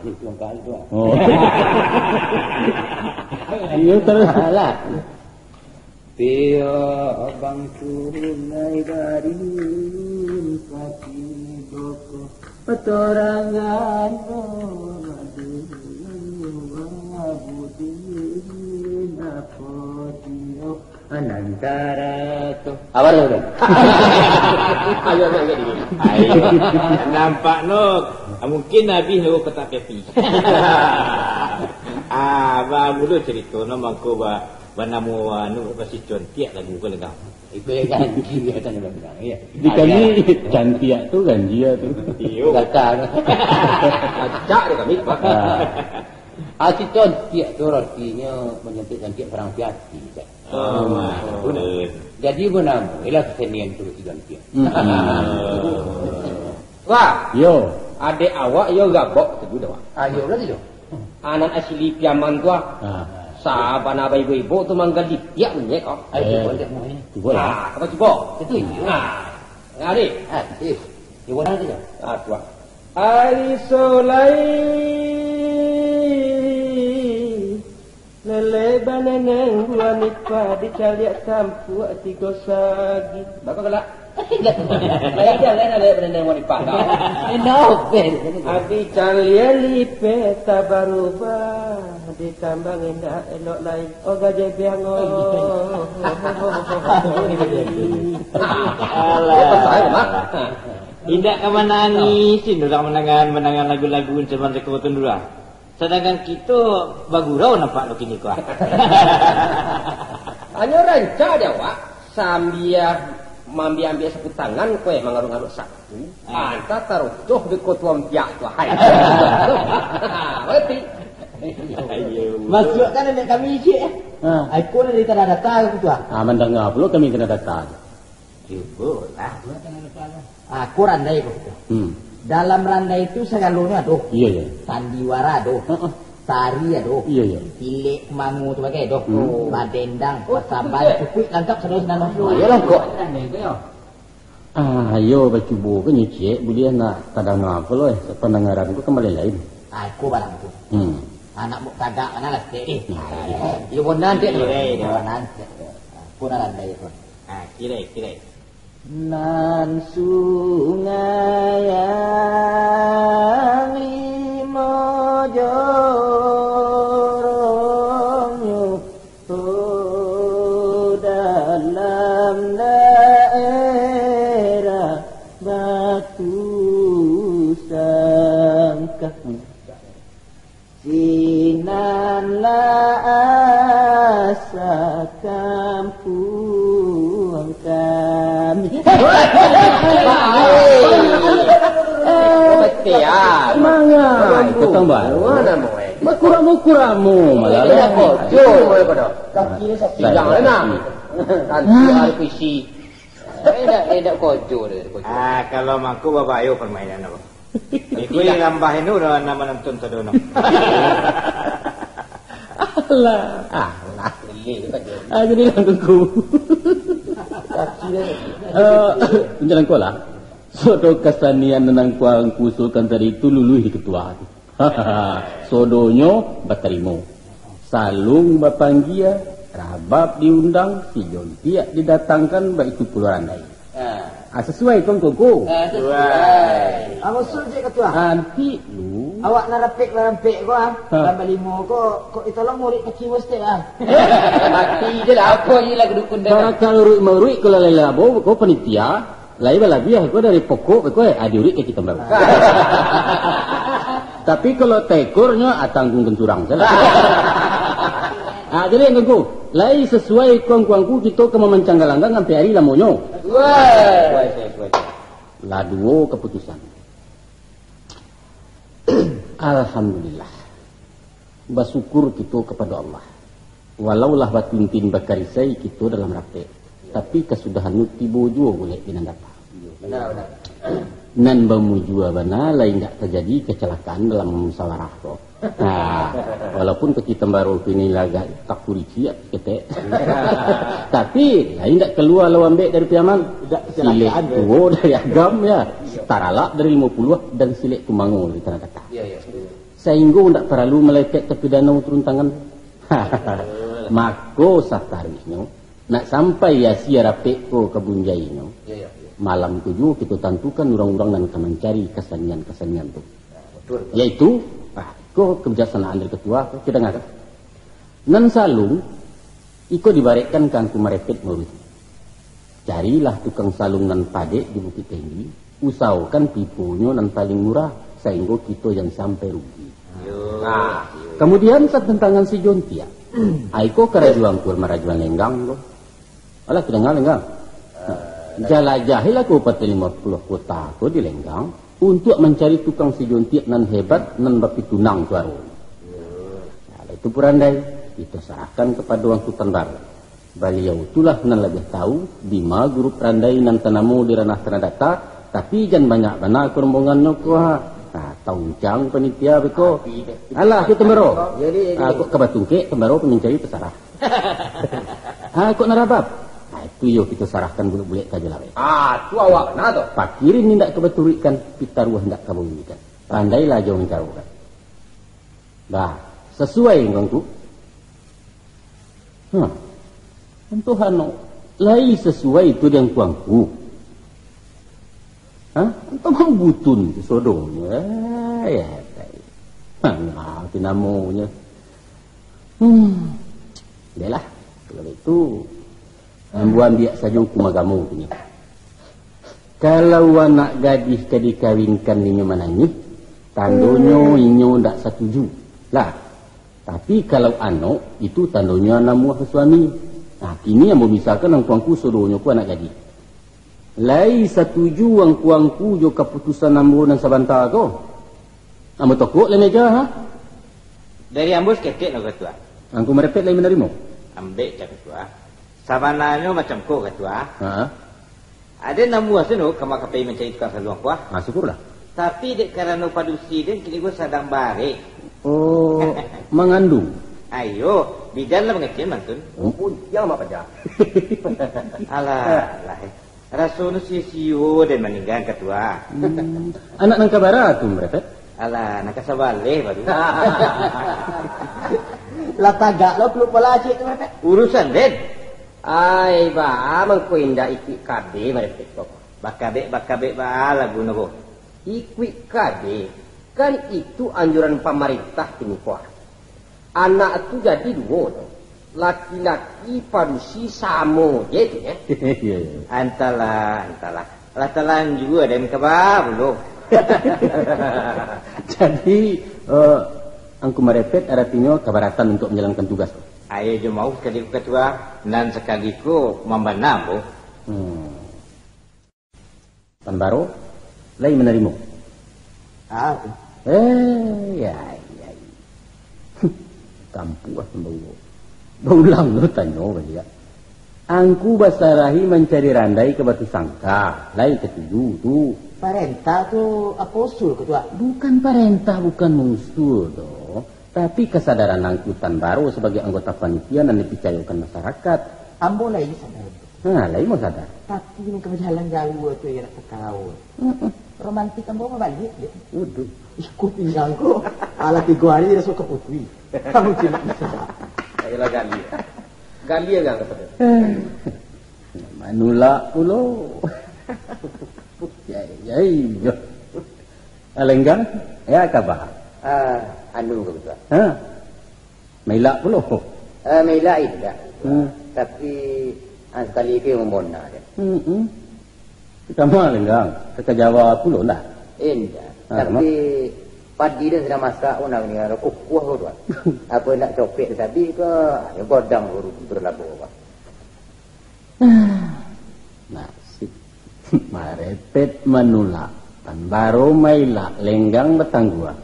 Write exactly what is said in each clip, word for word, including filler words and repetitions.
Itu kan tu. Oh. Iyo, terus. Alah. Pihak bangku nai barin pati boko. Patorangan Badin Apodio Anantara ko. Abar tu. Ayo, ayo, ayo. Ayo. Nampak no. Mungkin habis lo kotak kopi. Ah, ba mulo cerita no mangko ba banamo anu, basi contiak lagu ko lengkap. Itu yang kan dia kan bilang, ya. Di kami cantiak tu ganjia tu. Iyo. Gatal. Acak dek kami, Pak. Ah. Ah, si contiak tu artinyo menyentuh cantik barang piati, kan. Oh, betul. Jadi, banamo lah kesenian tu si contiak. Hmm. Wah. Yo. Adek awak yo gabok tu dah, Wak. Ah, yo lah tu, yo. Anak asli Piaman tu, ah. Ah. Sabana baibo-ibo tu manggalitiak minyak, kok. Ayo, cubo, cubo, eh. Cubo lah. Ah, apa cubo? Itu, iyo. Ah. Ngari. Ah, eh. Cubo lah tu, yo. Ah, tu, ah. Ari solai. Lele baneneng buah nipah dicaliak tampuak tigo sagi. Bako galak? Lain dah, lain lele baneneng buah nipah. Enak, Ben. Abi caliak lipeh tak barubah, ditambang indak elok lai. Oh, gajah biang, oh. Alah. Apa salah, Mak? Indak ka manangis, urang mandangan, mandangan lagu-lagu zaman seko tu dulu lah. Sadangkan kito bagurau nampak lo kini ko, ah. Hanyo rancak dek awak, sambia maambiak-ambiak sapu tangan, kue mangaruk-ngaruk sapu, ah, anta tarocoh dek kotuang piak tu, hai. Berarti. Masuakkan nenek kami ijik, eh. Ha. Ai ko dari Tanah Data ko tu, ah. Ah, mandanga pulo kami Tanah Data. Cubolah. Ah, ko randai ko. Hmm. Dalam randai tu sagalonyo ado. Iyo, iyo. Sandiwara ado. Heeh. Tari ado. Iyo, iyo. Tilek kumango tu bagai ado. Hmm. Badendang, pasaban, cukuik langkap sadonyo sinan. Oh, iyo, langkok. Ah, iyo, bacubo ka nyicik, buliah nak tadanga pulo, eh, pandangaran tu kambali lain. Ah, ko barang tu. Hmm. Anak muktadak mana lah, Tek, eh. Nah, iyo. Iyo, bonan, Tek. Iyo, iyo. Bonan, Tek. Ko nan randai ko. Ah, kirai, kirai. Nan sungai yang limo jorongnyo, oh, dalam daerah Batu Sangkah. Sinan lah asa kampuang kami. Betul, ah. Mangai, kutambah. Mana, Moe? Bakuramu-kuramu, malah. Ini dah kojo, Moe, pada. Kaki dia sakit. Jangan, nah. Nanti harus isi. Eh, dak, eh, dak kojo dia, kojo. Ah, kalau mangko babayo permainan apa? Iko yang nambah inu lah, nama nonton sado no. Alah. Alah. Boleh tu kan dia. Ah, jadi lah tunggu. Kaki dia. Eh, macam nangko lah. Sodo kasanian nan angku-angku usulkan tadi tu luluih di ketua tu. Sodonyo batarimo. Salung bapanggia, rabab diundang, si jontiak didatangkan, baitu pulo randai. Ha. Ah, sasuai ko, Ngku? Ah, sasuai. Ah, maksud je ketua. Antik lu. Awak nan rapek, nan rampek ko, ah. Ha. Tambah limo ko, kok ditolong murid kaki mustik, ah. Mati je lah, apa je lah kedukun dah. Kalau, kalau uruik-maruik, kalau lalai labo, ko panitia. Lai balabiah ko dari pokok ko, eh, adi urik ka kito baru. Tapi kalau taekornyo, ah, tanggung kencurang salah. Ah, jadi, Ngku, lai sasuai ko, Ngku-angku, kito ka mamancang galanggang sampai ari lamonyo. Wah. Lah duo kaputusan. Alhamdulillah. Basyukur kito kapado Allah. Walau lah batintin bakarisai kito dalam rapek, tapi kasudahan tu tibo juo bulek di nan data. Nan bamujua bana, lai indak tajadi kacalakaan dalam musawarah ko. Nah, walaupun kaki tambaro kini lah agak takurici, ketek, tapi lai indak kalua lo ambek dari Piaman. Silek tuo dari Agam, ya. Taralak dari Limo Puluah, dan silek kumango dari Tanah Data. Ya, ya. Sainggo ndak paralu malaikat tapidano turun tangan. Mako sataruihnyo, nak sampai Yasir rapek ko ka bunjainyo, malam tu juo kito tantukan urang-urang nan ka mancari kasanian-kasanian tu. Yaitu, ah, ko kabijaksanaan dari ketua, ko kito dangakan. Nan salung, iko dibarekkan ka Angku Marepet maurus. Carilah tukang salung nan padek di Bukik Tinggi, usahokan tiponyo nan paling murah, sainggo kito jan sampai rugi. Nah, kamudian, satantangan si Jontiak. Ai ko karajo Angku marajoan Lenggang ko. Alah, kidanga Lenggang. Nah, jalajahilah Kabupaten Limo Puluah Kota ko di Lenggang, untuak mancari tukang si Jontiak nan hebat, nan bapitunang suaro. Nah, itu pun randai, kito sarahkan kapado Angku Tan Baro. Baliau tu lah nan labiah tahu, dima gurup randai nan tanamo di ranah Tanah Data, tapi jan banyak bana karombongannyo ko, ha. Nah, tauncang panitia beko. Alah, tu Tan Baro. Jadi, jadi. Ah, kok ka batungkek, Tan Baro pamincari tasarah. Ah, kok narabab? Ah, itu yo kito sarahkan bulek-bulek ka Haji Laweh. Ah, tu awak bana tu. Pakirin indak ka baturuikkan, pitaruah indak ka baulikan. Pandailah jo mancarokan. Bah, sasuai ngangku. Hah. Antoh ano, lai sasuai tu di angku-angku. Hah? Antoh mambutun tu sodonyo. Eh, ya, tai. Hah, ngapa namonyo? Hmm. Dahlah, kalau itu, ambo ambiak sajo hukum agamo tu nyo. Kalau anak gadih ka dikawinkan inyo manangih, tandonyo inyo ndak satuju. Lah, tapi kalau anok, itu tandonyo namuah suami. Nah, kini ambo misalkan angku-angku sodonyo ko anak gadih. Lai satuju angku-angku jo kaputusan ambo nan sabanta ko? Ambo tokok lai meja, ha? Dari ambo saketek no, Katua. Angku Marepet lai manarimo? Ambek cak, Katua. Sabananyo macam ko, Katua. Ha? Aden namuah suno ka makapai mancari tukang salung ko, ah. Ah, syukurlah. Tapi dek karano padusi den kini ko sadang barek. Oh, mangandung? Ayo, bidan lah mangecek mantun. Oh, puntiang mak paja. Alah, alah. Raso nu sio-sio den maningga, Katua. Hmm. Anak nan kabara tu, Marepet? Alah, nan kasabaleh baru. Lah tagak lo, pelupo lah acik tu, Marepet. Urusan den. Ai, baa mangko indak ikuik kabeh, Marepet ko. Bakabek-bakabek baa lagu no ko. Ikuik kabeh, kan itu anjuran pamarintah kini ko. Anak tu jadi duo tu. Laki-laki padusi samo je tu, ya. Iya, iya. Antahlah, antahlah. Lah talanjua den kaba pulo. Jadi, eh, Angku Marepet aratinyo kabaratan untuk manjalankan tugas tu? Ayo jo mauah sakali ko, Katua, nan sakali ko mambana ambo. Hmm. Tan Baro, lai manarimo? Ah. Eh, ya, ya. Kampuah Tan Baro. Baulang lo tanyo baliak. Angku basarahi mancari randai ka Batusangka, lai katuju tu. Parentah tu apo usul, Katua? Bukan parentah, bukan usul doh. Tapi kasadaran Angku Tan Baro sabagai anggota panitia nan dipicayokan masarakat. Ambo lai sadar. Ha, lai mau sadar. Tapi nan ka bajalan jauah tu, iyo nak tau. Mm-mm. Romantis ambo mabaliak dek. Waduh. Iko pinggang ko. Alah, tigo hari raso ka putui. Kamu cuma bisa. Ayolah, gali. Gali agak kepada. Manulak pulo. Ya, ya, ya. Alenggang, ya, kaba? Ah, anu, Katua. Ha? Mailak pulo? Ah, mailak indak. Hmm. Tapi, ah, sakali ko mambona je. Hmm, hmm. Kama Alenggang, ka Jawa pulo lah? Indak. Ah, tapi, padi den sadang masak, oh, nak ni, kukuah ko tu. Apo nak copek sabi ko, yo godang baru berlabuah, Pak. Nasib. Marepet manulak, Tan Baro mailak, Lenggang batangguang.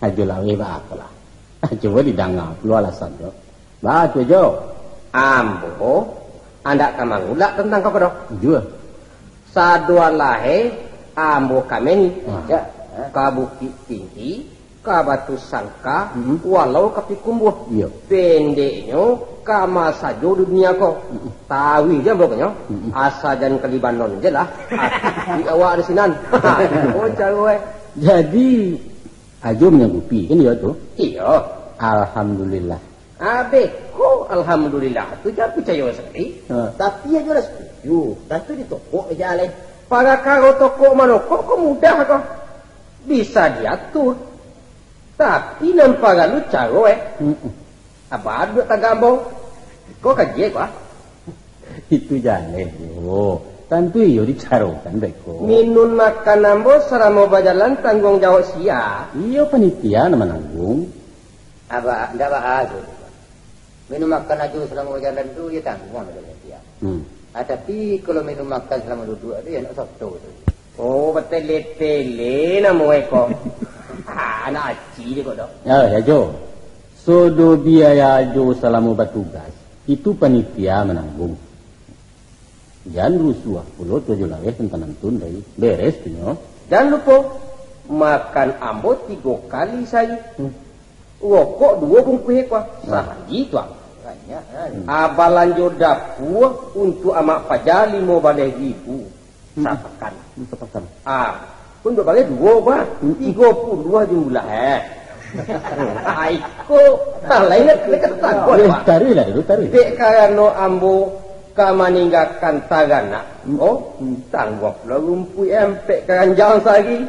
Ajo Laweh baapolah. Cubo didanga pulo alasannyo. Baa tu jo? Ambo andak ka mangulak tantang kau ko doh. Jua. Sadoalahe ambo ka meni. Ah. Ya. Ka Bukik Tinggi, ka Batusangka, hmm, walau ka Pikumbuah. Iyo. Pendeknyo, kama sajo dunia ko. Hmm. Tawi je ambo kanyo. Hmm. Asa jan ka Libanon je lah. Ati awak di sinan. Oh, caro, eh. Jadi, Ajo manyanggupi, kan iyo tu? Iyo. Alhamdulillah. Abeh ko alhamdulillah tu jan picayo sakali. Ha. Tapi Ajo lah satuju, tantu ditokok aja lai. Parakaro tokok manokok ko mudah ko. Bisa diatur. Tapi nan paralu caro, eh. Mm-mm. Abah duduak tagak ambo. Ko kaji ko, ah. Itu jaleh, Jo. Tantu iyo dicarokan beko. Minun makan ambo salamo bajalan tangguang jawab sia. Iyo panitia nan mananggung. Abah, ndak baa tu. Minun makan Ajo salamo bajalan tu, iyo tangguang dek panitia. Hmm. Ah, tapi kalau minun makan salamo duduak tu, iyo nak soto tu. Oh, batele-tele namo eko. Ah, anak aci je kok, Dok. Ya, ya, Jo. Sodo biaya Ajo salamo batugas, itu panitia mananggung. Jan rusuah pulo tu Ajo Laweh tantang nantun, dai. Beres tu nyo. Jan lupo, makan ambo tigo kali sahari. Hmm. Rokok duo bungkuih eko. Nah. Sahari tu, ah. Banyak, kan? Hmm. Ah, balanjo dapua untuak Amak Fajar limo baleh ribu. Hmm. Sapakan. Hmm, sapakan. Ah, untuak baleh duo, bah. Hmm. Tigo puluah jumlah, eh. Ah, iko, tah lain nak, nak kata tangguang, eh, bah. Taruihlah dulu, taruih. Dek karano ambo ka maninggakan taranak, hmm, oh, hmm, tangguang pulo rumpuik ampek karanjang sahari.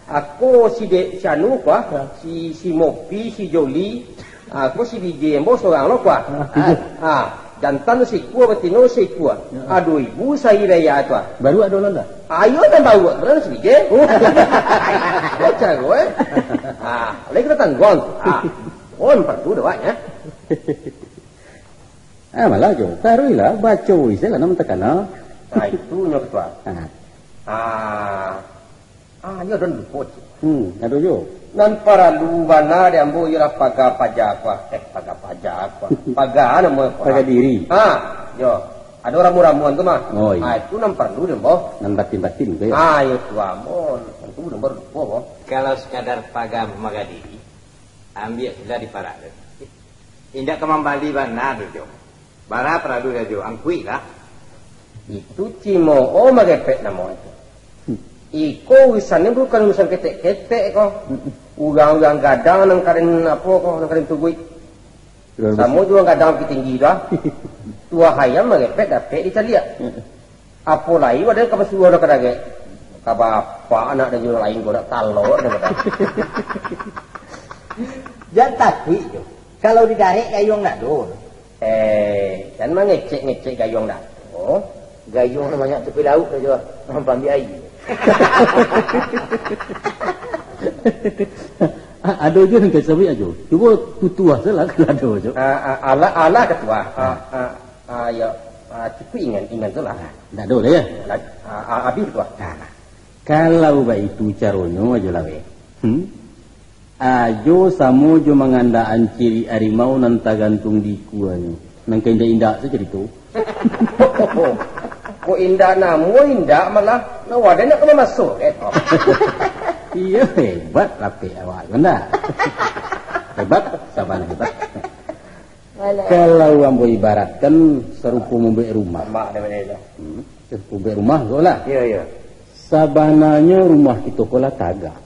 Ako si dek si anu ko, ah, ya, si, si Mopi, si Joli, ah, ko si bije ambo sorang lo ko, ah. Ah, bije. Ah, jantan sikua, batino sikua. Ya. Ado ibu sahari raya tu, ah. Baru ado lah, ndak? Ayo, nan baru tu lah, si bije. Oh. Ko caro, eh. Ah, lai kito tangguang tu. Ah, oh, nan paralu dek awaknyo. Ah, malah Jo, taruihlah, baco isi lah nan takana. Ah, itu nyo, Ketua. Ah. Ah. Ah, iyo, den lupo, Cik. Hmm, ado Jo. Nan paralu bana di ambo iyolah paga paja ko. Eh, paga paja ko. Paga namo ko. Paga diri. Ha, yo. Ado ramu-ramuan tu mah. Oh, iyo. Ha, itu nan paralu di ambo. Nan batin-batin tu, yo. Ha, iyo tu ambo. Itu di ambo lupo, bo. Kalau sakadar paga maga diri, ambiak sudah diparak tu. Indak ka mambali bana tu, Jo. Bara paralu sajo, angkuik lah. Itu Cimo'o marepek namo itu. Iko urusannyo bukan urusan ketek-ketek ko. Urang-urang gadang nan karen apo ko, nan karen tuguik. Samo jo urang gadang Bukittinggi tu ah. Tuah ayam marepek dapek dicaliak. Apo lai wadah ka basuo dah ka darek. Ka bapak anak dan jo lain ko dak talok dah ka darek. Jan takuik jo. Kalau didarek gayuang dak ado. Eh, jan mangecek-ngecek gayuang dak ado. Gayuang nan banyak tapi lauik dah jo. Pambiak aia. A-, ado jo nan ka sabuik ajo. Cubo tutuah salah kalau ado jo. Ah, ah, alah, alah, Ketua. Ah, ah, ah, yo. Ah, cukuik ingan, ingan tu lah. Ndak ado lah, ya? Lah, ah, ah, abih tu, ah. Nah, kalau baitu caronyo, Ajo Laweh. Hmm? Ajo samo jo mangandakan cirik arimau nan tagantuang di ikuanyo. Nan ka indak-indak tu carito. Kok indak namo indak malah. Nah, wadah nak ka mamaso, eh. Iyo, hebat lapeh awak tu, ndak? Hebat, saban hebat. Kalau ambo ibaratkan sarupo mambuek rumah. Rumah ado bana tu. Hmm, sarupo mambuek rumah ko lah. Iyo, iyo. Sabananyo rumah kito ko lah tagak.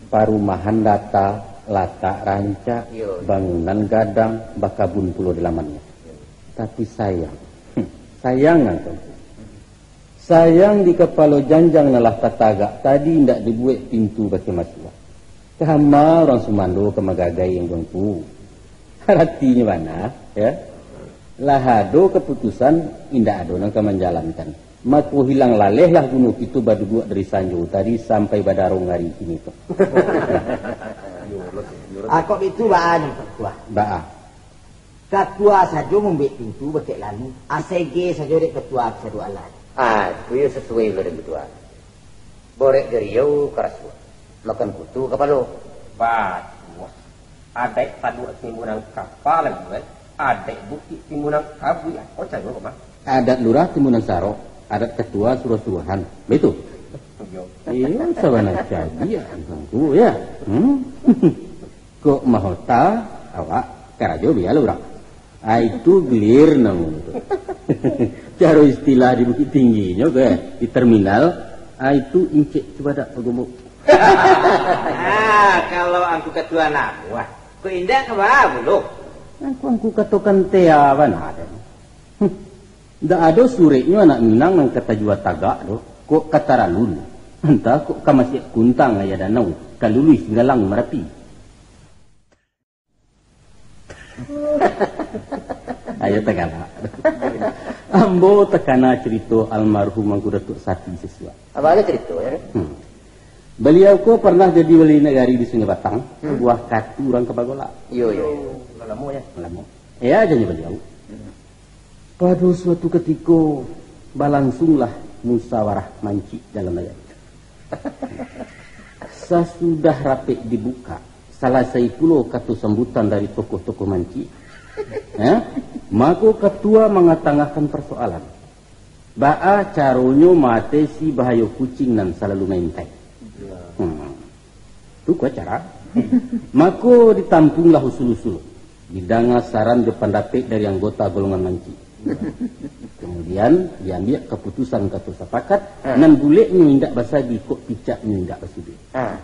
Parumahan data, latak rancak, iyo, bangunan gadang, bakabun pulo di lamannyo. Tapi sayang, hmm, sayang angku. Sayang di kapalo janjang nan lah tatagak tadi indak dibuek pintu bakeh masuak. Kama urang sumando ka magagai angku-angku. Aratinyo bana, ya. Lah ado kaputusan, indak ado nan ka manjalankan. Mako hilang lalehlah guno kito baduduak dari sanjo tadi sampai badarong ari kini tu. Ah, kok bitu baa nyo, Pak Ketua? Baa. Katua sajo mambuek pintu bakeh lalu, asege sajo dek katua kasado alah. Ah, tu yo sasuai pulo dengan katua. Borek jariau karasuah, makan kutu kapalo. Batua. Adaik Taluak Timunan Kapa lai, kan? Adaik Bukik Timunan Kabuik, apo caro ko mah? Adat lurah Timunan Sarok, adat katua suruah-suruahan. Baitu? Iyo. Iyo, sabana cadiak angku, ya. Hmm? Kok mahota, awak karajo bialah urang. Ah, itu gelir namo tu. Caro istilah di Bukittingginyo ke, di terminal, ah, itu incek cubadak pagombok. Ah, Tuan amuah, kok indak ka baa pulo? Angku, angku katokan tea bana den. Hmm. Ndak ado sureknyo anak Minang nan ka tajua tagak doh, kok ka taralun. Antah kok ka masiak kuntang ayah danau, ka luluih singgalang Marapi. Ayo tagalak. Ambo takana carito almarhum Angku Datuak Sati Sasuak. Apo aja carito, yo? Hmm. Baliau ko parnah jadi wali nagari di Sungai Batang, hmm, buah katu urang ka bagolak. Iyo, iyo. Lamo, yo? Lamo. Iyo, janyo baliau. Hmm. Pado suatu katiko, balansunglah musawarah mancik dalam ayat. Sasudah rapek dibukak, salasai pulo kato sambutan dari tokoh-tokoh mancik, eh, mako katua mangatangahkan parsoalan, baa caronyo maatesi bahayo kucing nan salalu maintai. Hmm. Tu ko acara. Mako ditampunglah usul-usul. Didanga saran jo pandapek dari anggota golongan mancik. Kemudian, diambiak kaputusan kato sapakat, ha, nan buleknyo indak basagi, kok picaknyo indak basuduik. Ha.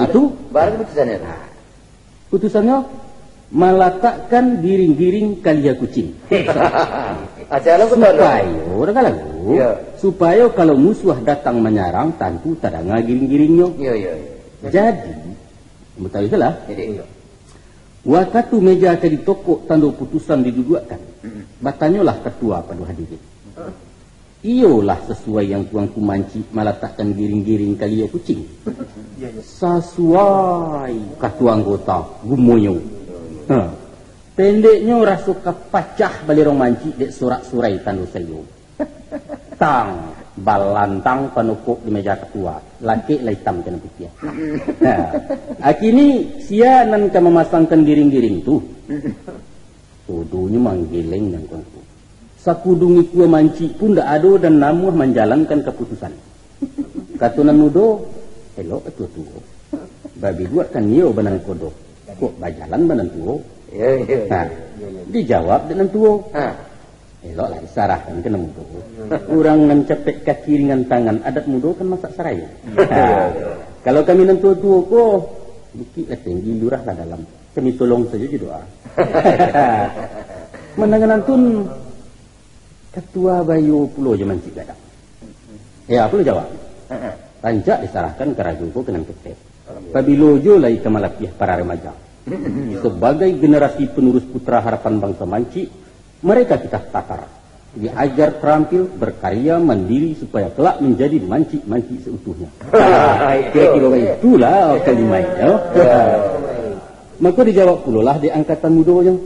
Itu? Bara, bara putusannyo tu? Ha. Putusannyo, malatakkan giring-giring kalia kucing. Acara betul. Supayo, urang ka lalu. Ya. Supayo kalau musuah datang manyarang, tantu tadanga giring-giringnyo. Ya, ya, ya. Jadi, mutawi itulah. Jadi, iya. Wakatu meja ka ditokok, tando putusan diduduakkan, mm-mm, batanyolah katua pado hadirin. Iyolah sasuai angku-angku mancik malatakkan giring-giring kalia kucing. Iya, iya. Sasuai, katua anggota, gumonyo. Ha. Pendeknyo, raso ka pacah balirong mancik dek sorak-surai tando saiyo. Tang, balantang panokok di meja katua, lakek lah itam ka nan putiah. Nah, akini sia nan ka mamasangkan giring-giring tu? Dodonyo manggeleng nan kongko. Sakuduang ikua mancik pun ndak ado dan namuah manjalankan kaputusan. Kato nan mudo, elok kato tuo. Babiduak kan iyo banan kodo, kok bajalan banan tuo. Yo, yo, yo, nah, yo, yo. Dijawab dek nan tuo. Ha. Eloklah disarahkan ka nan mudo. Urang nan capek kaki ringan tangan, adat mudo kan masak sarayo. Nah, kalau kami nan tuo-tuo ko, bukik lah tinggi, lurah lah dalam. Kami tolong sajo jo doa. Mandanga nantun, katua bayo pulo jo mancik gadang. Ya, pulo jawab. Rancak disarahkan karajo ko ka nan ketek. Pabilo jo lai ka malapiah para remaja. Sabagai generasi penerus putra harapan bangsa mancik, mereka kita tatar, diajar terampil, berkarya, mandiri, supaya kelak menjadi mancik-mancik seutuhnya. Kira-kira itulah kalimat, ya. Maka dijawab pulolah di angkatan mudonyo,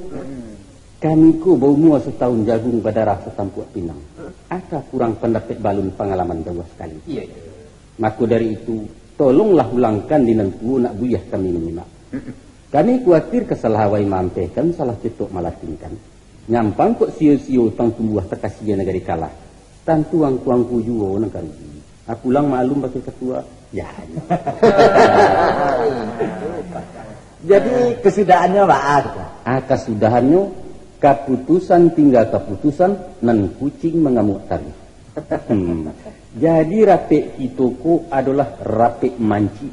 kami ko baumua satahun jagung, badarah satampuak pinang. Aka kurang pandapek balun, pangalaman jauah sakali. Iya, iya. Mako dari itu, tolonglah ulangkan di nan tuo, nak buliah kami manyimak. Kami kuatir ka salah awai maampehkan, salah cetok malatinkan. Nyampang kok sio-sio utang tumbuah, takasia nagari kalah. Tantu angku-angku juo nan ka rugi. Aku lang maklum bakeh katua. Ya. Jadi, kesudahannyo baa tu? Ah, kasudahannyo, kaputusan tingga kaputusan, nan kucing mangamuak taruih. Hmm. Jadi, rapek kito ko adolah rapek mancik.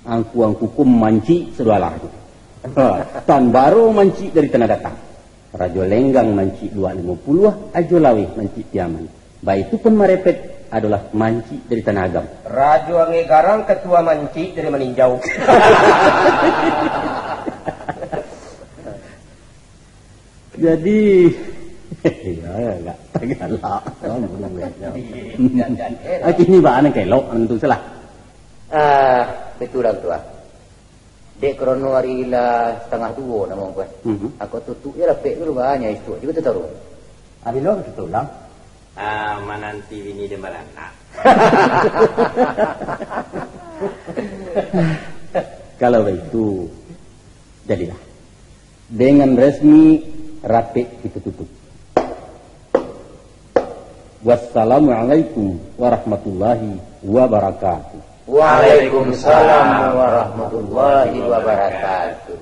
Angku-angku ko mancik sadoalah tu. Ha, tan baro mancik dari tanah datang. Rajo Lenggang mancik dua limo puluah, Ajo Laweh mancik Piaman. Baitu pun marepet adolah mancik dari Tanah Agam. Rajo Angeh Garang katua mancik dari Maninjau. Jadi, ya, agak tagalak. Akini baa nan ka elok, nan tu salah. Ah, batua lah tu, ah. Dek karano ari lah satangah duo namo ko, eh. Mhm. Ako tutuik je rapek tu, banyak isuak juo tu taruih. Ari lo kito pulang? Ah, mananti bini dan baranak. Kalau baitu, jadilah. Dengan resmi, rapek kito tutup. Wassalamualaikum warahmatullahi wabarakatuh. Waalaikumsalam warahmatullahi wabarakatuh.